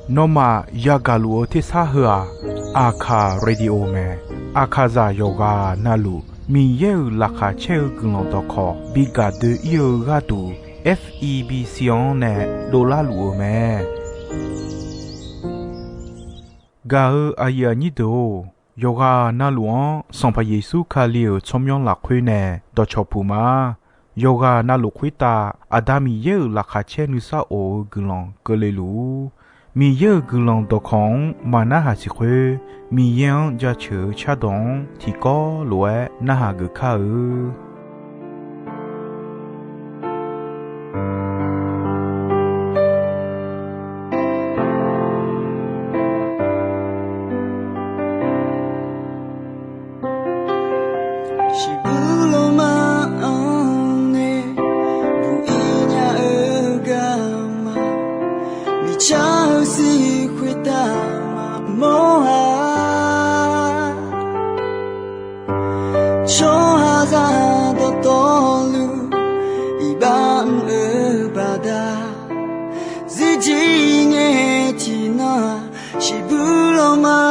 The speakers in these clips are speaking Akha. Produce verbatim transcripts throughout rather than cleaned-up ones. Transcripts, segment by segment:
Nawmaf yagaq luf-eu tersar heu-aq, Aqkaq Radio mae. Aqkaqzaq yawqghaq navluf Miqyaer-euq laqkhaq caer-eu guiqlanq dawqkawq bi gaq doe-ir-eu gharduq, F E B C-anr nae dovlar luf-eu mae. Gaq-eu aqyuif aqnyir deuq-or, yawqghaq navluf-anr Sanqpaq Yeqsur Kali-euq tsawrmyanr lafkhoer nae dawqcawq puq ma. Yawqghaq navluf khoertav Aqda Miqyaer-euq laqkhaq caer nuisar of-eu guiqlanq keuvle luf-ur. Miqyaer-euq guiqlanq dawqkawq-anr maqnarhaq siq khoer, Miqyaer-anr jaceuq-eu cardawq-anr tiqkawv lof-aer narhaq geuf kar-eu. Shiqbuq lawma-anr nae buq-ir nya-eu garma, miqcar-eu siq khoertav maqmawr-a. Tsawrhaqzaq dawqtawvluf iqbax mr-eu baqda, zirjir ngae tiqnan-aq shiqbuq lawma.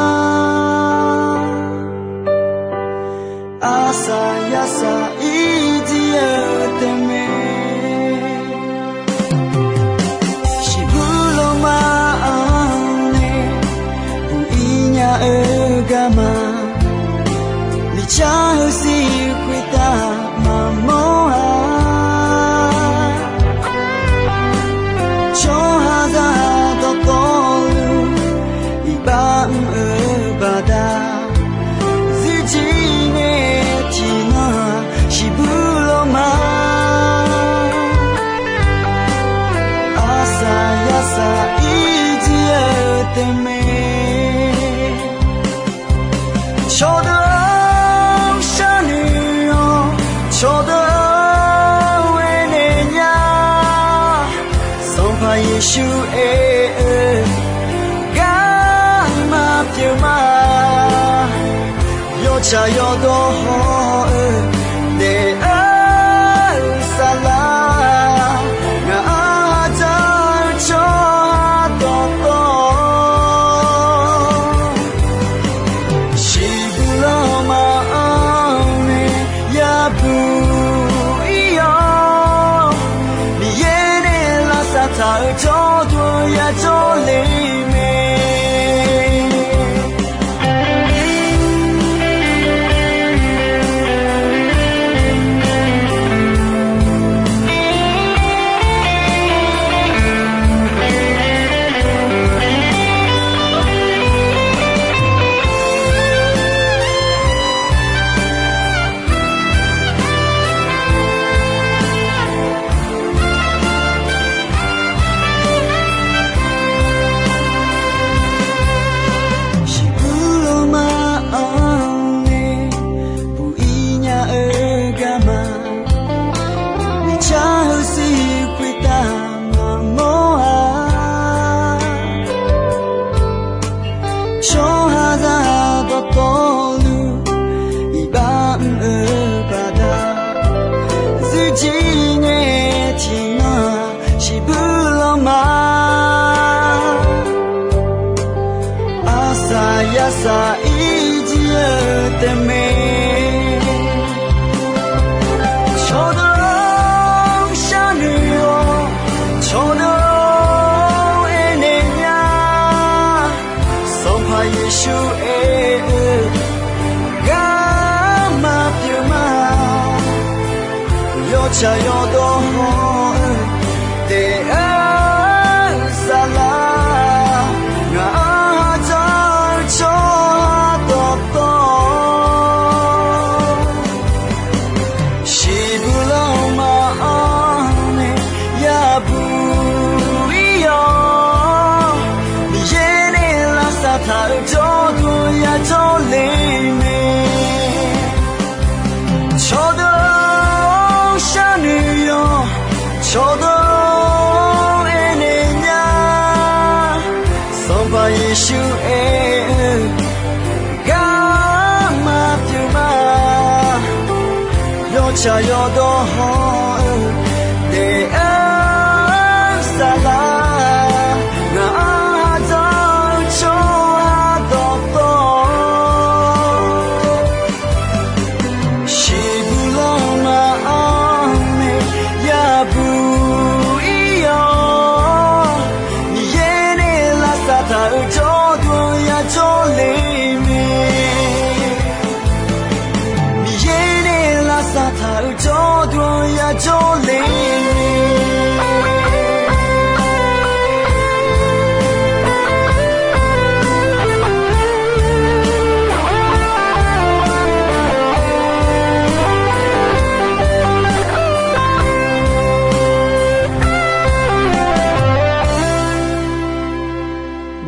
Arsaq yarsaq irjir-eu taef mae. Shiqbuq lawma-anr nae buq-ir nya-eu garma, miqcar-eu siq khoertav maqmawr-a. Tsawrhaqzaq dawqtawvluf iqbax mr-eu baqda, zirjir ngae tiqnan-aq shiqbuq lawma. Arsaq yarsaq irjir-eu taef mae. Cawqdeuq-anr sharnoeq-awr, cawqdeuq-anr aernaeq nya. Sanqpaq Yeqsur aer-eu garma pyeuf ma. Yawtsaq yawdawr haw-eu daef-eu saflar, ngaq-anr dzaq-eu tsawrhaq dawqtawv, shiqbuq lawma-anr nae yabuq-ir-awr, Miqyaer nae lavsav taq-eu jawrduq yajawr le mae. Shiqbuq lawma-anr nae buq-ir nya-eu garma, miqcar-eu siq khoertav maqmawr-a. Tsawrhaqzaq dawqtawvluf iqbax mr-eu baqda, zirjir ngae tiqnan-aq shiqbuq lawma. Arsaq yarsaq irjir-eu taef mae. Cawqdeuq-anr sharnoeq-awr, cawqdeuq-anr aernaeq nya. Sanqpaq Yeqsur aer-eu garma pyeuf ma. Yawtsaq yawdawr haw-eu daef-eu saflar, ngaq-anr dzaq-eu tsawrhaq dawqtawv, shiqbuq lawma-anr nae yabuq-ir-awr, Miqyaer nae lavsav taq-eu jawrduq yajawr le mae. Cawqdeuq-anr sharnoeq-awr,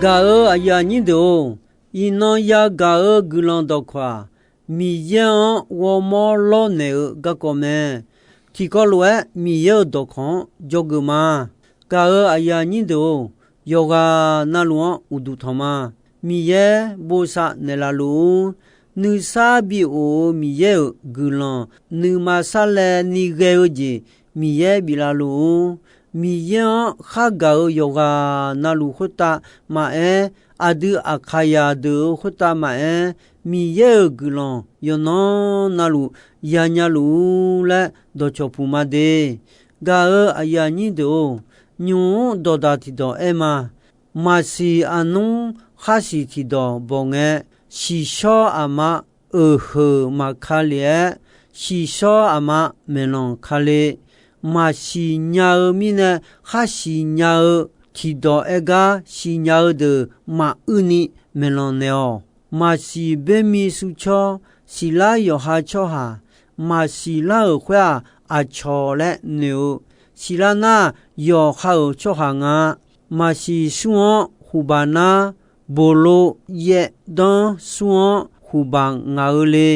Gaq-euq aqyuif aqnyir deuq-or, iqnan yagaq-euq guiqlanq dawqkawq-aq, Miqyaer-anr ghawrmawr lawrnaeq-eu garkawv mae. Tiqkawv lof-aer Miqyaer-euq dawqkawq-anr dzawgeuf ma. Gaq-euq aqyuif aqnyir deuq-or, yawqghaq navluf-anr uqduq tanq ma. Miqyaer bosav naeqlaf luf-ur. Nuisar bi of-eu Miqyaer-euq guiqlanq nuima sarlaevni ghae-eu jeq Miqyaer biflaf luf-ur. Miqyaer-anr khargaq-euq yawqghaq navluf khoertav maqaer, aqdui aqkaqyaq deuq-euq khoertav maqaer, Miqyaer-euq guiqlanq yawqnan navluf yanya luf-ur laer dawqcawq puq ma de. Gaq-euq aqyuif aqnyir deuq-or, nymq-mr dawqdaq tiqdawq aer ma. Maqsiq aqnmr khar siq tiqdawq bawq ngae, siqshawr aqma euq heuq maqka lef-aer, siqshawr aqma maeqlanq ka le. Maqsiq nya-eu mirnae khar siqnya-eu tiqdawq aer gar siqnya-eu deuq maquir ni maeqlanq naeq-awq. Maqsiq boermi suvcawr siqlar yawqha tsawrhaq, maqsiq lar-euq khoer-aq, aqcawq laer noeq-eu siqlar nar, yawqha-euq tsawrhaq nga. Maqsiq sur-anr khuqbaq nar, boqlo yaevdanr sur-anr khuqbaq ngaq-eu le.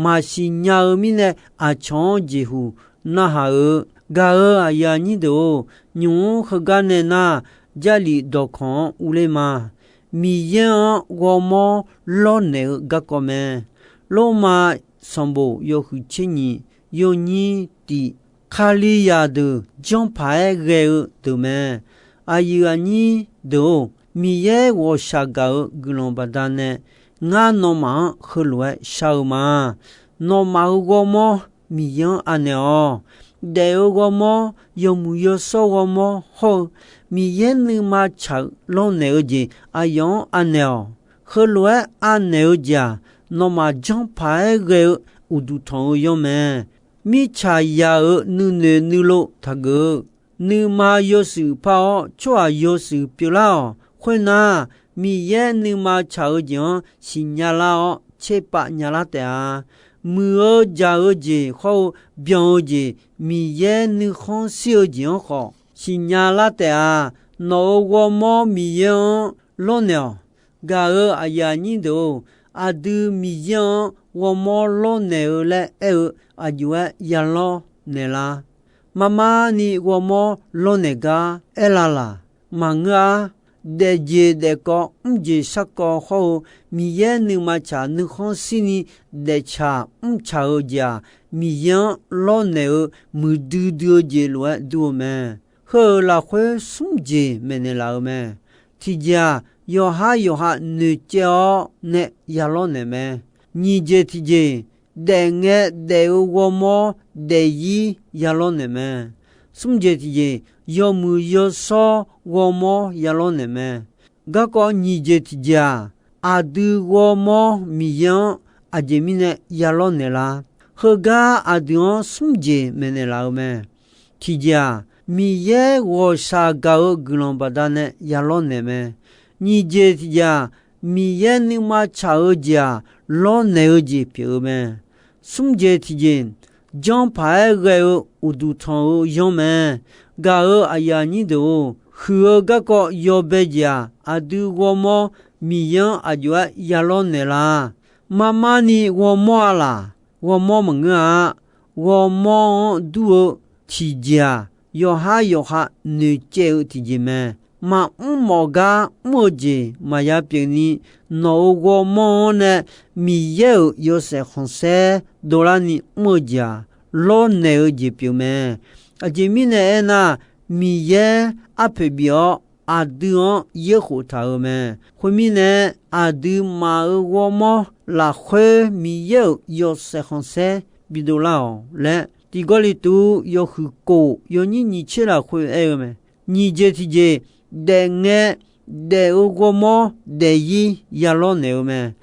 Maqsiq nya-eu mirnae aqcawq-anr jeqhuq narhaq-eu. Gaq-euq aqyuif aqnyir deuq-or, nymq-mr heugar nae nar, Jarlif dawqkawq-anr urler ma. Miqyaer-anr ghawrmawr lawrnaeq-eu garkawv mae. Lormav sanqbof yawhuiq tser nyiq, yawnyir tiq, Kalizaq deuq janrpaq-aer ghae-eu deuq mae. Aqyuif aqnyir deuq-or, Miqyaer ghawqshaq gaq-eu guiqlanq baqdanae, ngar nawmaf-anr heulof-aer shar-eu ma. Nawmaf-euq ghawrmawr Miqyaer-anr anaeq-awq. Daef-eu ghawrmawr, yawmuiq yawshawr ghawrmawr hawr-eu, Miqyaer nuima tsaq-eu lawrnaeq-eu jeq aqyawf-anr anaeq-awq. Heulof-aer anaeq-eu jeq-aq, nawmaf janrpaq-aer ghae-eu uqduq tanq-eu yanr mae. Mirtsaq yaq-euq nuinoeq nuilov taqgeuf-eu, nuima yawshuif par-awr tsawrhaq yawshuif pyeuflar-awq. Khoernar, Miqyaer nuima tsaq-eu jeq-anr siqnya lar-awr tserpav nyalar taef-a. Muiq-eu jaq-eu jeq hawr-eu byan-eu jeq, Miqyaer nuikhanr shir-eu jeq-anr khawf siqnya lar taef-a. Nawq-euq ghawrmawr Miqyaer-anr lawrnaeq-awq. Gaq-euq aqyuif aqnyir deuq-or, aqdui Miqyaer-anr ghawrmawr lawrnaeq-eu laer aer-eu aqjox-aer yalawr naeqlar. Marmar ni ghawrmawr lawrnaeq gar aerlar laq? Maqngeur-ar. Daefjeq daefkawv mrjeq sharkawv hawr-eu, Miqyaer nuima tsaq nuikhanr shirni daeftsaq mrtsaq-eu jeq-aq, Miqyaer-anr lawrnaeq-eu muiqdui dui-eu jeq lof-aer dur-eu mae. Heu-euq lafkhoer smr jeq maeqnaeq laf-eu mae. Tiqjeq-aq, yawqhar yawqha noeqcaev-awr nae yalawr naeq mae. Nyiq jeq tiqjeq, daefngae daef-eu ghawrmawr daefzir yalawr naeq mae. Smr jeq tiqjeq, yawmuiq yawshawr ghawrmawr yalawr naeq mae. Garkawv nyiq jeq tiqjeq-aq, aqdui ghawrmawr Miqyaer-anr aqjeq mirnae yalawr naeqlar? Heugar aqdui-anr smr jeq maeqnaeq laf-eu mae. Tiqjeq-aq, Miqyaer ghawqshaq gaq-eu guiqlanq baqdanae yalawr naeq mae. Nyiq jeq tiqjeq-aq, Miqyaer nuima tsaq-eu jeq-aq, lawrnaeq-eu jeq pyeuf-eu mae. Smr jeq tiqjeq, janrpaq-aer ghae-eu uqduq tanq-eu yanr mae. Gaq-euq aqyuif aqnyir deuq-or, huiq-eu garkawv yawbae jeq-aq, aqdui ghawrmawr Miqyaer-anr aqjox-aer yalawr naeqlar? Marmar ni ghawrmawr-a laq? Ghawrmawr maqngeur-a. Ghawrmawr-anr dur-eu tiqjeq-aq, yawqhar yawqha noeqcaev-eu tiqjeq mae. Maqmr mawf gar mr-eu jeq maqya pyeuf ni, nawq-euq ghawrmawr-anr nae Miqyaer-euq yawshaef khanqsaer dovlar ni mr-eu jeq-aq, lawrnaeq-eu jeq pyeuf mae. Aqjeq mirnae aernar, Miqyaer arpoeq bif-awr aqdui-anr yaerkhof taq-euq mae. Khoermirnae, aqduimaf-euq ghawrmawr lafkhoer Miqyaer-euq yawshaef khanqsaer bidov lar-awq laer, Tiq Gawrliqtu yawhuiq kof yawnyir nyiq tser lafkhoer aer-eu mae. Nyiq jeq tiqjeq, daefngae daef-eu ghawrmawr daefzir yalawr naeq-eu mae.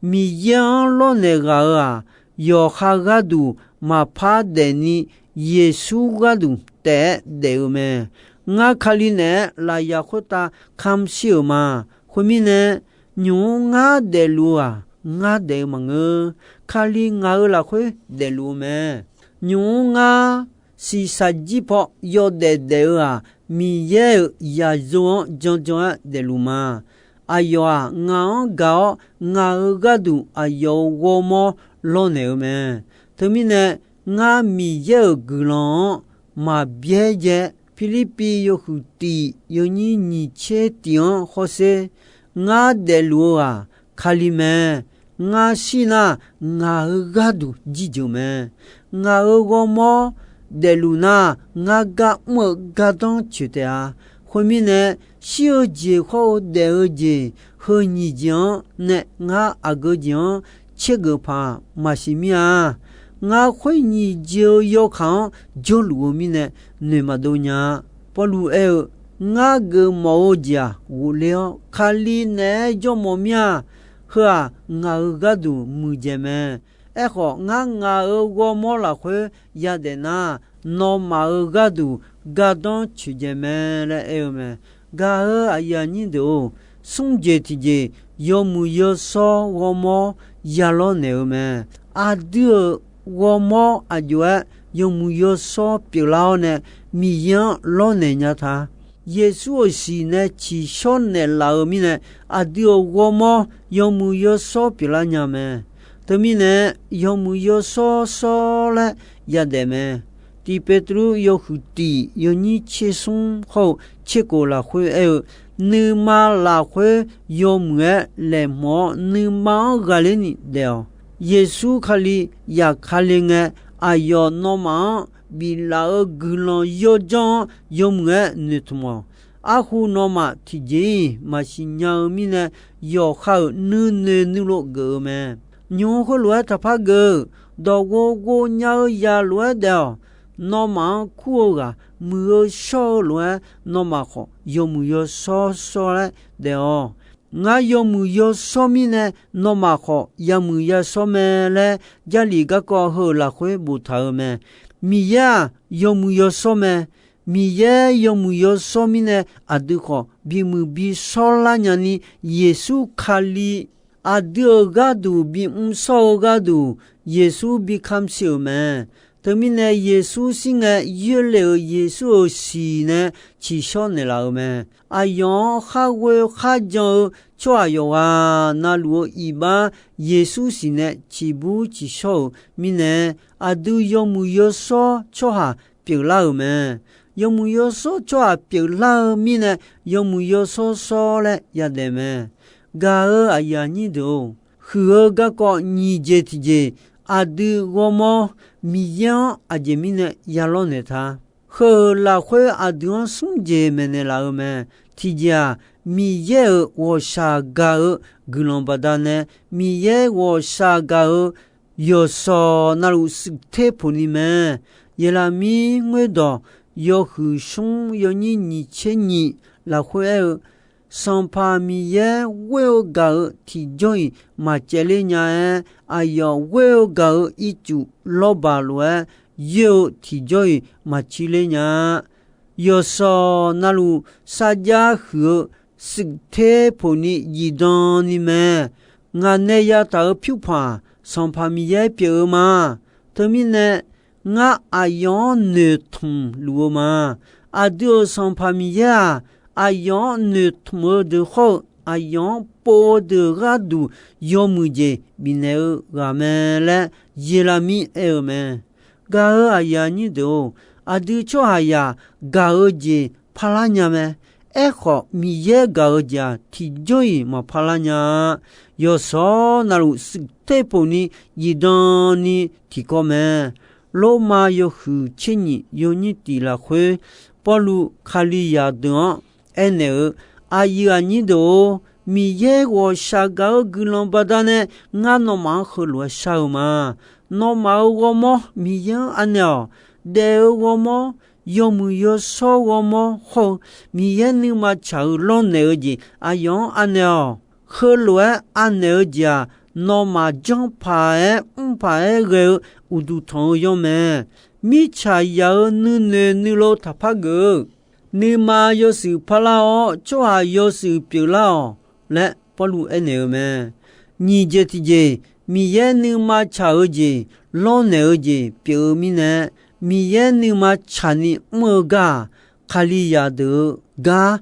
Miqyaer-anr lawrnaeq ghaq-euq-aq, yawqha gharduq maqpar daefni Yeqsur gharduq taef-aer daef-eu mae. Ngar Kali naeq-aer lafyaq khoertav kamq shir-euq ma. Khoermirnae, nymq-mr ngar daefluf-eu-aq, ngar daef-eu maqngeur. Kali ngaq-euq lafkhoer daefluf-eu mae. Nymq-mr ngar shiqshaq jir paw yawdaef daef-eu-aq, Miqyaer-euq yaqzo-anr janjan-aer daefluf ma. Aqyawf-aq, ngaq-anr gaq-awr, ngaq-euq gharduq aqyawf-euq ghawrmawr lawrnaeq-eu mae. Teumirnae, ngar Miqyaer-euq guiqlanq-anr maqbyaer jae. Pirlirpiv yawhuiq tiq yawnyir nyiq tser tiq-anr hawsher. Ngar daefluf-eu ghaq Kali mae. Ngar shir nar, ngaq-euq gharduq jirjeuq mae. Ngaq-euq ghawrmawr daefluf nar, ngar gar mr-eu gardanr coeq taef-a. Khoermirnae, shir-eu jeq hawr-eu daef-eu jeq heu nyiq jeq-anr nae ngar aqgeu jeq-anr tsergeuf paq maqsiq mir-a. Ngar khoer nyiq jeq-eu yawkaq-anr jawrluf-eu mirnae noeq maqdov nya-a. Pawrluv aer-eu, Ngar geufmawf-eu jeq-aq ghofler-awr, Kali naeq-aer jawrmawf mir-a. Heu-aq, ngaq-euq gharduq muiqdzaeq mae. Aerkhawf, ngar ngaq-euq ghawrmawr lafkhoer yadaef nar, nawmaf-euq gharduq gardanr coeqdzaeq mae laer aer-eu mae. Gaq-euq aqyuif aqnyir deuq-or, smr jeq tiqjeq yawmuiq yawshawr ghawrmawr ya lawrnaeq-eu mae. Aqdui-euq ghawrmawr aqjox-aer yawmuiq yawshawr pyeuflar-awr nae, Miqyaer-anr lawrnaeq nya ta. Yeqsur-euq siq nae tsiqshawr naeqlaf-eu mirnae, aqdui-euq ghawrmawr yawmuiq yawshawr pyeuflar nya mae. Teumirnae, yawmuiq yawshawr shawr laer yadaef mae. Tiq Peqtruv yawhuiq tiq yawnyir tser smr hawr-eu tser kof lafkhoer aer-eu, Nuima lafkhoer yawmuiq-aer laeqhmq-awr, nuima-anr ghaqler ni daef-awq. Yeqsur Kali zafkale ngae, aqyawf nawmaf-anr biflaf-eu guiqlanq yawdzanr-anr yawmuiq-aer noeqtmq-awq. Arhu nawmaf tiqjeq-iq maqsiq nya-eu mirnae, yawqha-euq nuinoeq nuilov geuf-eu mae. Nymq-mr khoerlof-aer taqpar geuf-eu, dawq ghov ghov nya-eu zaq lof-aer daef-awq. Nawmaf-anr kur-eu ghaq muiq-eu shawr-eu lof-aer, nawmaf khawf yawmuiq yawshawr shawr laer daef-awq. Ngar yawmuiq yawshawr mirnae, nawmaf khawf yamuiq yashawr mae laer, Jarlif garkawv heu-euq lafkhoer boftaq-euq mae. Miqyaer-aq, yawmuiq yawshawr mae. Miqyaer yawmuiq yawshawr mirnae, aqdui khawf bimuiq bishawr lar nyani, Yeqsur Kali aqdui-euq gharduq bimr shawr-eu gharduq, Yeqsur bi kamq siq-euq mae. Teumirnae, Yeqsur shir ngae, yoerle-euq Yeqsur-euq siq nae tsiqshawr naeqlaf-euq mae. Aqyawf-anr kharghoe kharjan-eu tsawrhaq yawqghaq na luf-eu iqbax Yeqsur siq nae tsiqbur tsiqshawr-euq mirnae, aqdui yawmuiq yawshawr tsawrhaq pyeuflar-euq mae. Yawmuiq yawshawr tsawrhaq pyeuflar-eu mirnae, yawmuiq yawshawr shawr laer yadaef mae. Gaq-euq aqyuif aqnyir deuq-or, huiq-eu garkawv nyiq jeq tiqjeq, aqdui ghawrmawr Miqyaer-anr aqjeq mirnae ya lawrnaeq ta. Heu-euq lafkhoer aqdui-anr smr jeq maeqnaeq laf-eu mae. Tiqjeq-aq, Miqyaer-euq ghawqshaq gaq-eu guiqlanq baqdanae, Miqyaer ghawqshaq gaq-eu yawqshawq na luf shuif ter poq ni mae. Yeqlaqmir ngoerdawq yawhuiq smr yawnyir nyiq tser nyiq lafkhoer aer-eu, Sanqpaq Miqyaer ghoer-eu gaq-euq tiqjawr-iq maqcaevler nya-aer, aqyawf ghoer-eu gaq-euq ircuf lawrbaq lof-aer yoer-eu tiqjawr-iq maqcir ler nya-a. Yawqshawq na luf sarjax huiq-eu shuif ter poq ni zifdan ni mae. Ngaq nae yataq-euq pyurpaq-aq, Sanqpaq Miqyaer pyeuf-eu ma. Teumirnae, ngar aqyawf-anr noeqtmq luf-eu ma. Aqdui-euq Sanqpaq Miqyaer-aq, aqyawf-anr noeqtmq-eu deuq hawr-eu, aqyawf-anr pov-eu deuq gharduq yawmuiq jeq bifnaeq-eu ghaq mae laer Yeqlaqmir aer-eu mae. Gaq-euq aqyuif aqnyir deuq-or, aqdui tsawrhaqzaq gaq-eu jeq parlar nya mae. Aerkhawf, Miqyaer gaq-eu jeq-aq, tiqjawr-iq maqparlar nya-a. Yawqshawq na luf shuif ter poq ni zifdan ni tiqkawv mae. Lormav yawhuiq tser nyiq yawnyir tiq lafkhoer, Pawrluv Kalizaq deuq-anr aernaeq-eu, Aqyuif aqnyir deuq-or, Miqyaer ghawqshaq gaq-eu guiqlanq baqdanae ngar nawmaf-anr heulof-aer shar-eu ma. Nawmaf-euq ghawrmawr Miqyaer-anr anaeq-awq. Daef-eu ghawrmawr, yawmuiq yawshawr ghawrmawr hawr-eu, Miqyaer nuima tsaq-eu lawrnaeq-eu jeq aqyawf-anr anaeq-awq. Heulof-aer anaeq-eu jeq-aq, nawmaf janr paq-aer mr paq-aer ghae-eu uqduq tanq-eu yawr mae. Mirtsaq yaq-euq nuinoeq nuilov taqpar geuf-eu, nuima yawshuif parlar-awr, tsawrhaq yawshuif pyeuflar-awq laer Pawrluv aernaeq-eu mae. Nyiq jeq tiqjeq, Miqyaer nuima tsaq-eu jeq, lawrnaeq-eu jeq pyeuf-eu mirnae, Miqyaer nuima tsaqni mr-eu gar-aq, Kalizaq deuq-eu gar,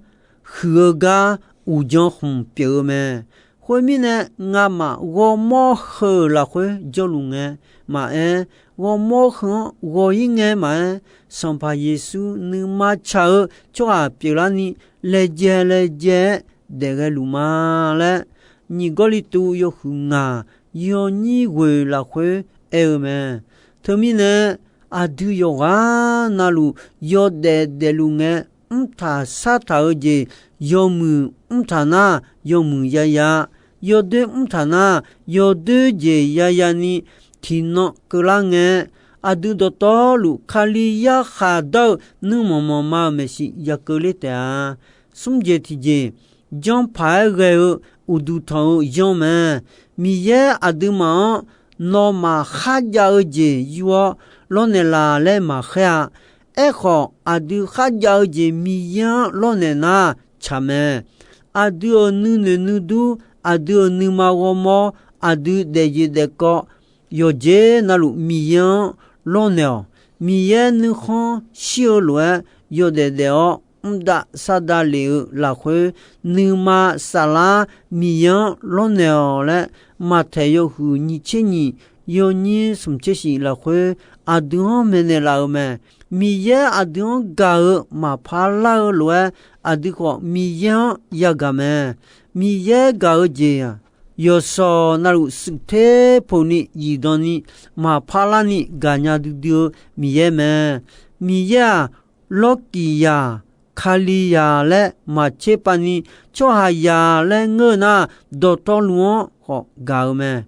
huiq-eu gar, uqdzan khmq pyeuf-eu mae. Khoermirnae, ngamaf ghawrmawr heu-euq lafkhoer jawrluf ngae maqaer, ghawrmawr heu-anr ghawq-ir ngae maqaer, Sanqpaq Yeqsur nuima tsaq-eu tsawrhaq pyeuflarni, laejae laejae-aer daefghae luf ma laer, nyiq Gawrliqtu yawhuiq ngaq yawnyir ghoeq lafkhoer aer-eu mae. Teumirnae, aqdui yawqghaq navluf yawdaef daefluf ngae, mrtaq sartaq-eu jeq, yawmuiq mrtaq nar yawmuiq yaya, yawdoer mrtaq nar yawdoer jeq yaya ni tiqnan keuvlar ngae, aqdui dawqtawvluf Kali yarkhaq dar-eu nuirmanq manqma-euq maeqshi yakeuv ler taef-a. Smr jeq tiqjeq, janrpaq-aer ghae-eu uqduq tanq-eu yanr mae. Miqyaer aqduimaf-anr nawmaf kharjav-eu jeq yur-awr lawrnaeq laf laer maqkhaer-a. Aerkhawf, aqdui kharjav-eu jeq Miqyaer-anr lawrnaeq nar tsaq mae. Aqdui-euq nuinoeq nuidur, aqdui-euq nuima ghawrmawr, aqdui daefjeq daefkawv, yawqjeq navluf Miqyaer-anr lawrnaeq-awq. Miqyaer nuikhanr shir-eu lof-aer yawdaef daef-awr mrdav sardav lef-eu lafkhoer, nuima saflar Miqyaer-anr lawrnaeq-awq laer, Maqtaeq yawhuiq nyiq tser nyiq, yawnyir smq tser shif lafkhoer aqdui-anr maeqnaeq laf-euq mae. Miqyaer aqdui-anr gaq-eu maqpar lar-eu lof-aer, aqdui khawf Miqyaer-anr yagaq mae. Miqyaer gaq-eu jeq-aq, yawqshawq navluf shuif ter poq ni zifdan ni maqpar larni gaqnya duidui-eu Miqyaer mae. Miqyaer-aq, lawrkiq yaq, Kalizaq laer maqtser pav ni, tsawrhaqzaq laer ngeur-eu nar, dawqtawvluf-anr khawf gaq-eu mae.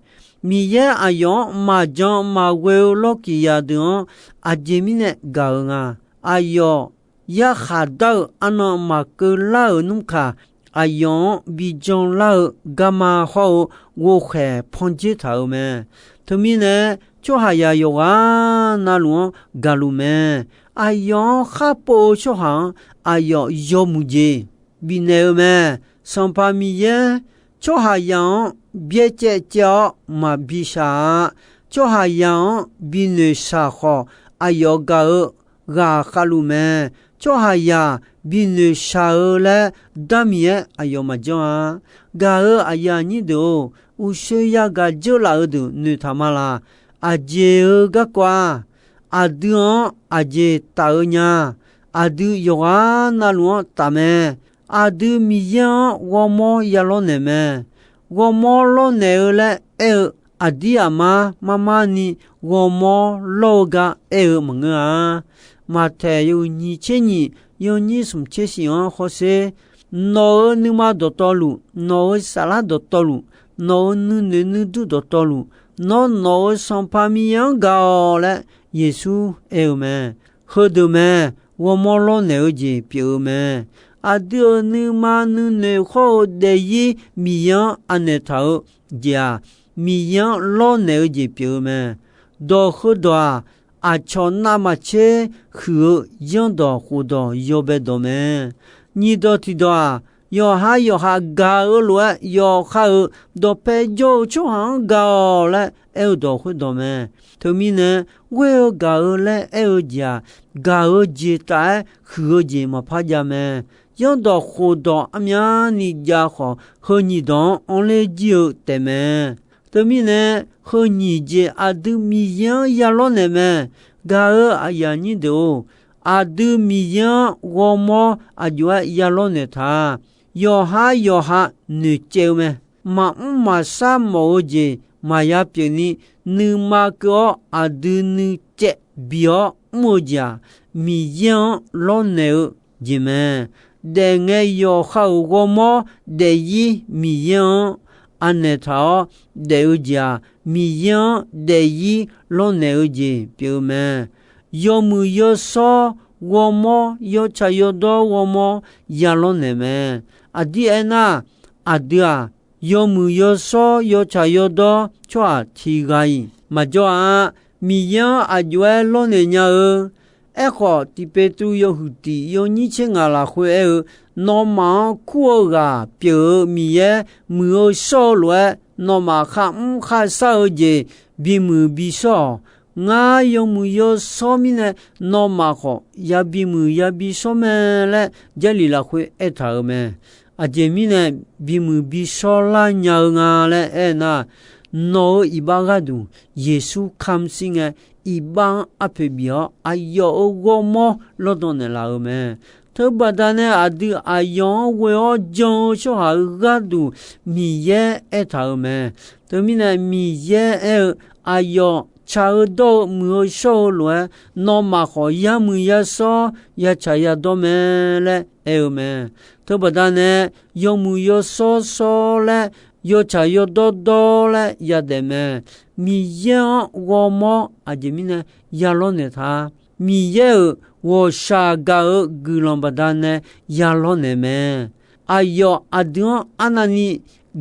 Miqyaer aqyawf-anr maqjan maqghoe-eu lawrkiq yaq deuq-anr aqjeq mirnae gaq-eu nga. Aqyawf yarkhaq dar-eu arnan maqkeuv lar-euq nmr kaq, aqyawf-anr bi janlar-eu garma hawr-eu ghovkhaeq panjer taq-euq mae. Teumirnae, tsawrhaqzaq yawqghaq navluf-anr gaqluf mae. Aqyawf-anr kharpov-eu tsawrhaq-anr aqyawf yawmuiq jeq bifnaeq-eu mae. Sanqpaq Miqyaer tsawrhaqzaq-anr byaerdzaev caev-awr maqbi shaq-a. Tsawrhaqzaq-anr binoeq shaq khawf, aqyawf gaq-eu ghaq khavluf mae. Tsawrhaqzaq binoeq shaq-eu laer darmiq-aer aqyawf maqjanr-a. Gaq-euq aqyuif aqnyir deuq-or, uqshoe yagaq dzeurlaf-eu deuq noeqtaq ma laq. Aqjeq-eu garkawv-aq, aqdui-anr aqjeq taf-eu nya. Aqdui yawqghaq navluf-anr taf mae. Aqdui Miqyaer-anr ghawrmawr ya lawrnaeq mae. Ghawrmawr lawrnaeq-eu laer aer-eu, aqdir aqmar marmar ni ghawrmawr lawr-eu gar aer-eu maqngeur-a. Maqtaeq yawhuiq nyiq tser nyiq, yawnyir smq tser shif-anr hawsher. Nawq-euq nuima dawqtawvluf, nawq-euq saflar dawqtawvluf, nawq-euq nuinoeq nuidur dawqtawvluf, nawr nawq-euq Sanqpaq Miqyaer-anr gaq-awq laer Yeqsur aer-eu mae. Heudeuq mae, ghawrmawr lawrnaeq-eu jeq pyeuf-eu mae. Aqdui-euq nuima nuinoeq hawr-eu daefzir Miqyaer-anr anaeq taq-eu jeq-aq, Miqyaer-anr lawrnaeq-eu jeq pyeuf-eu mae. Dawq heudawq-aq, aqcawq navmaqtser huiq-eu zanrdawq khofdawq yawbae dawq mae. Nyiq dawq tiqdawq-aq, yawqha yawqha gaq-eu lof-aer yawqha-euq dawqpae jawr-eu tsawrhaq-anr gaq-awq laer aer-eu dawq khoerdawq mae. Teumirnae, ghoer-eu gaq-eu laer aer-eu jeq-aq, gaq-eu jeq taf-aer huiq-eu jeq maqpar jav mae. Zanrdawq khofdawq armyavni jav khawf, heu nyiq dawq-anr anrler jir-eu taefmae. Teumirnae, heu nyiq jeq aqdui Miqyaer-anr ya lawrnaeq mae. Gaq-eu aqyuif aqnyir deuq-or, aqdui Miqyaer-anr ghawrmawr aqjox-aer ya lawrnaeq taq. Yawqha yawqha noeqcaev-eu mae. Maqmr maqshar mawf-eu jeq maqya pyeuf ni, nuima keuv-awr aqdui nuicaev bi-awr mr-eu jeq-aq, Miqyaer-anr lawrnaeq-eu jeq mae. Daefngae yawqha-euq ghawrmawr daefzir Miqyaer-anr anaeq taq-awr daef-eu jeq-aq, Miqyaer-anr daefzir lawrnaeq-eu jeq pyeuf-eu mae. Yawmuiq yawshawr ghawrmawr, yawtsaq yawdawr ghawrmawr ya lawrnaeq mae. Aqdir aernar, aqdui-aq, yawmuiq yawshawr yawtsaq yawdawr tsawrhaq tiq ghaq-iq maqjawr-a. Miqyaer-anr aqjox-aer lawrnaeq nya-eu. Aerkhawf, Tiq Petru yawhuiq tiq yawnyir tser ngaq lafkhoer aer-eu, nawmaf-anr kur-eu ghaq pyeuf-eu Miqyaer muiq-eu shawr-eu lof-aer, nawmaf kharmr kharshar-eu jeq bimuiq bishawr-awq. Ngar yawmuiq yawshawr mirnae, nawmaf khawf yabi muiq yabi shawr mae laer Jarlif lafkhoer aertaq-euq mae. aqjeq mirnae bimuiq bishawr lar nya-eu nga laer aer nar, nawq-euq iqbax gharduq Yeqsur kamq shir ngae, iqbax-anr arpoeq bif-awr aqyawf-euq ghawrmawr lawrdan naeqlaf-euq mae. Teubaqda nae aqdui aqyawf-anr ghoe-awr jan-eu tsawrhaq-euq gharduq Miqyaer aertaq-euq mae. Teumirnae Miqyaer aer-eu, aqyawf tsaq-eu dawr-eu muiq-eu shawr-eu lof-aer, nawmaf khawf yamuiq yashawr yatsaq yadawr mae laer aer-eu mae. Teubaqda nae yawmuiq yawshawr shawr laer, yawtsaq yawdawr dawr laer yadaef mae. Miqyaer-anr ghawrmawr aqjeq mirnae yalawr naeq ta. Miqyaer-euq ghawqshaq gaq-eu guiqlanq baqdanae yalawr naeq mae. Aqyawf aqdui-anr arnavni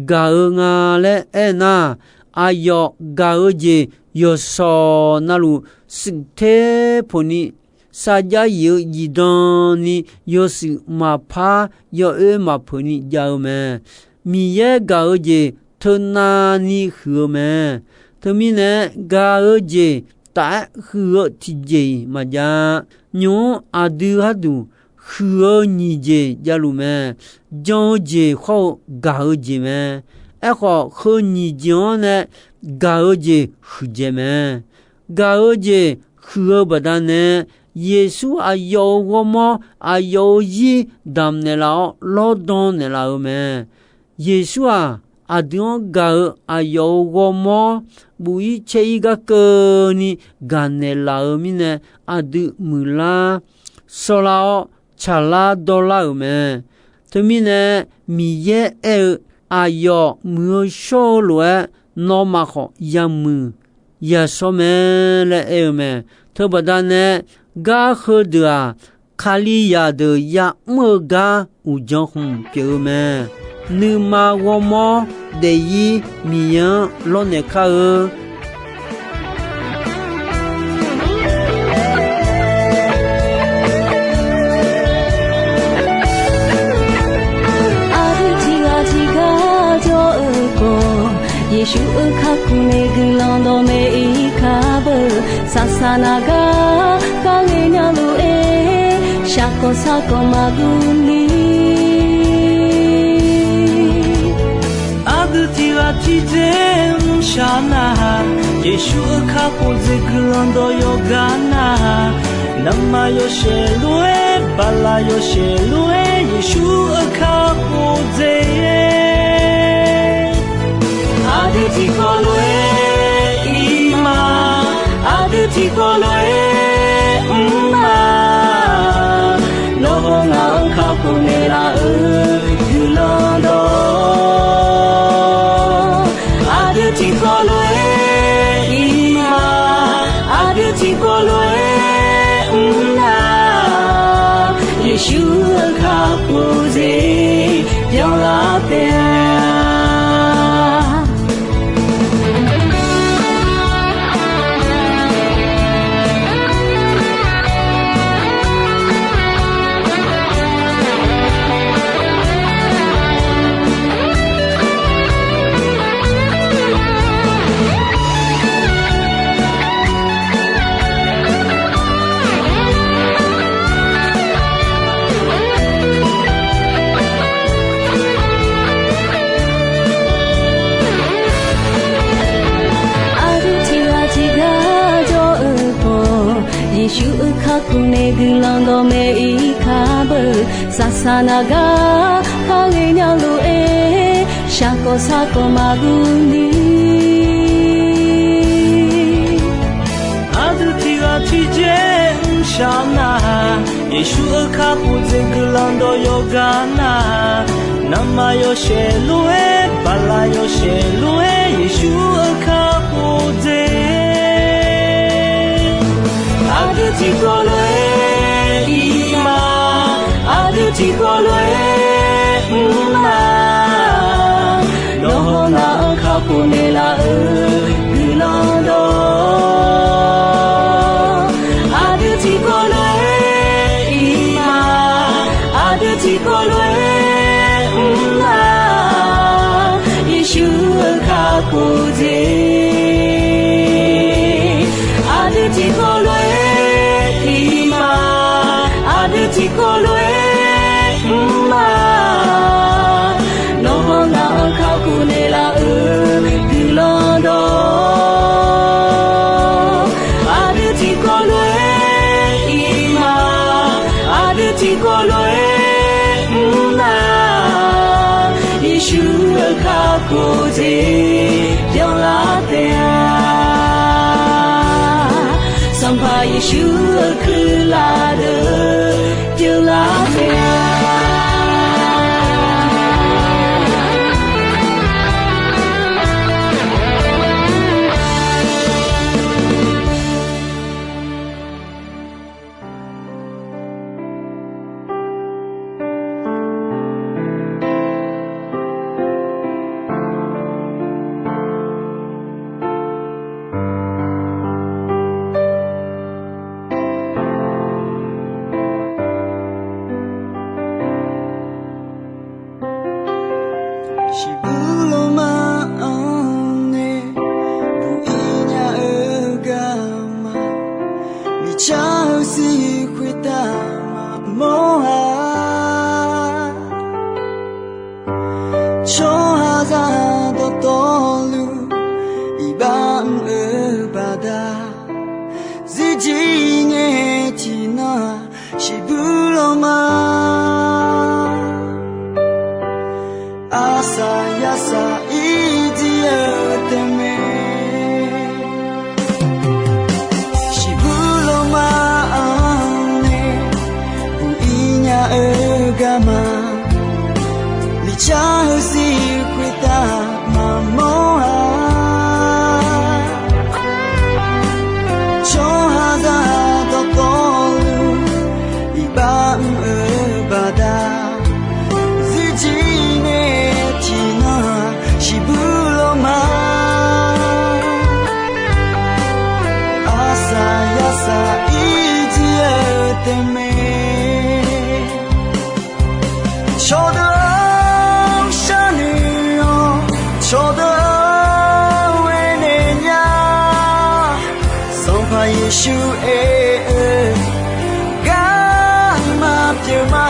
gaq-eu nga laer aernar, aqyawf gaq-eu jeq yawqshawq navluf shuif ter poqni, sarjax yif-eu zifdan ni yawshuif maqpar yawoer maqpeuq ni jav-eu mae. Miqyaer gaq-eu jeq teunav ni huiq-eu mae. Teumirnae gaq-eu jeq taf-aer huiq-eu tiqjeq-iq maqjav. Nymq-mr aqdui gharduq huiq-eu nyiq jeq javluf mae. Jan-eu jeq khawr-eu gaq-eu jeq mae. Aerkhawf, heu nyiq jeq-anr nae gaq-eu jeq huiqdzaeq mae. Gaq-eu jeq huiq-eu baqdanae, Yeqsur aqyawf-euq ghawrmawr, aqyawf-euq zir damq naeqlaf-awr lawrdan naeqlaf-eu mae. Yeqsur-aq, aqdui-anr gaq-eu aqyawf-euq ghawrmawr, buf-ir caer-ir gar keuvni gaq naeqlaf-eu mirnae, aqdui muiqlar, shawrlar-awr, tsaqlar dawrlar-euq mae. Teumirnae, Miqyaer aer-eu, aqyawf muiq-eu shawr-eu lof-aer, nawmaf khawf yamuiq yashawr mae laer aer-eu mae. Teubaqda nae, gar heudeuq-aq, Kalizaq deuq ya'mr-eu gar uqdzan khmq pyeuf-eu mae. Nuima ghawrmawr daef-ir Miqyaer-anr lawrnaeq kar-eu. Aqdui tiqghaq tiqgar jawr-eu khawf, Yeqsur-euq kakhof nae guiqlanq dawqmaeq-ir kar beu. Saqsaq naq gar kharghae nya lof-aer, shaqkawq sarkawq maqguv ni. Aqdui tiqghaq tiqdzer mrshaq nar-aq, Yeqsur-euq kakhof dzaeq guiqlanq dawq yawqgar nar-aq, navmaqyawshaef lof-aer, baqlaq yawshaef lof-aer, Yeqsur-euq kakhof dzaeq. Aqdui tiqkawv lof-aer ir ma, aqdui tiqkawv lof-aer mr ma. Nawr hawr ngaq-anr kakhof naeqlaf-eu guiqlanq dawq. Aqdui tiqkawv lof-aer ir ma, aqdui tiqkawv lof-aer mr na. Yeqsur-euq kakhof dzaeq byanlar taef-a. Aqdui tiqghaq tiqgar jawr-eu khawf, Yeqsur-euq kakhof nae guiqlanq dawqmaeq-ir kar beu. Saqsaq naq gar kharghae nya lof-aer, shaqkawq sarkawq maqguv ni. Aqdui tiqghaq tiqdzer mrshaq nar-aq, Yeqsur-euq kakhof dzaeq guiqlanq dawq yawqgar nar-aq, navmaqyawshaef lof-aer, baqlaq yawshaef lof-aer, Yeqsur-euq kakhof dzaeq. Aqdui tiqkawv lof-aer ir ma, aqdui tiqkawv lof-aer mr ma. Nawr hawr ngaq-anr kakhof naeqlaf-eu guiqlanq dawq. Aqdui tiqkawv lof-aer ir ma, aqdui tiqkawv lof-aer mr ma. Yeqsur-euq kakhof dzaeq. Aqdui tiqkawv lof-aer ir ma, aqdui tiqkawv lof-aer mr ma. Khoerjeq byanlar taef-a. Sanqpaq Yeqsur-euq kuirlaf deuq pyeuflar taef-a. Shiqbuq lawma-anr nae buq-ir nya-eu garma, miqcar-eu sir khoertav maqmawr-a. Tsawrhaqzaq dawqtawvluf iqbax mr-eu baqda, zirjir ngae tiqnan-aq shiqbuq lawma, arsaq yarsaq irjir-eu taef mae. Shiqbuq lawma-anr nae buq-ir nya-eu garma, miqcar-eu sir khoertav maqmawr-a. Tsawrhaqzaq dawqtawvluf iqbax mr-eu baqda, zirjir ngae tiqnan-aq shiqbuq lawma, arsaq yarsaq irjir-eu taef mae. Cawqdeuq-anr sharnoeq-awr, cawqdeuq-anr aernaeq nya. Sanqpaq Yeqsur aer-eu garma pyeuf ma.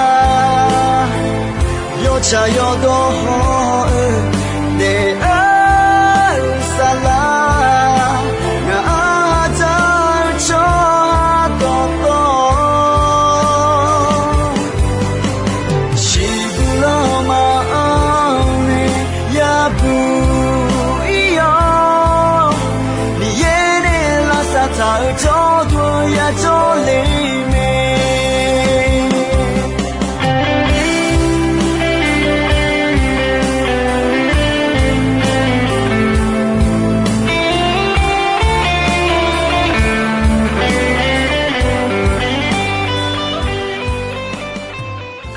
Yawtsaq yawdawr haw-eu daef-eu saflar, ngaq-anr ardzaq-eu tsawrhaq dawqtawv, shiqbuq lawma-anr nae yabuq-ir-awr, Miqyaer nae lavsav taq-eu jawrduq-anr yajawr le mae.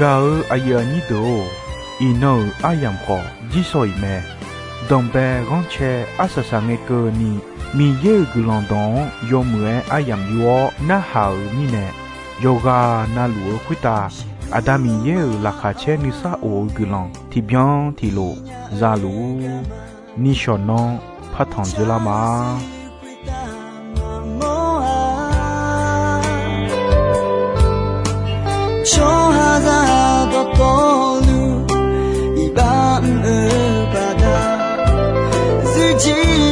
Gaq-eu aqyuif aqnyir deuq-or, iqnan-euq aryamq khawf jirshaw-iq mae. Danqbae ghanrcae arsaq saq ngae keuvni, Miqyaer-euq guiqlanq dawq-anr yawmuiq-aer aryamq yur-awr narhaq-euq mirnae, yawqghaq navluf-eu khoertav Aqda Miqyaer-euq laqkhaq caer nuisar of-eu guiqlanq tiqbyan tiqlof za luf-ur. Nishawq nanr partanq dzeurlar ma. Tsawrhaqzaq dawqtawvluf iqbax mr-eu baqda, zirjir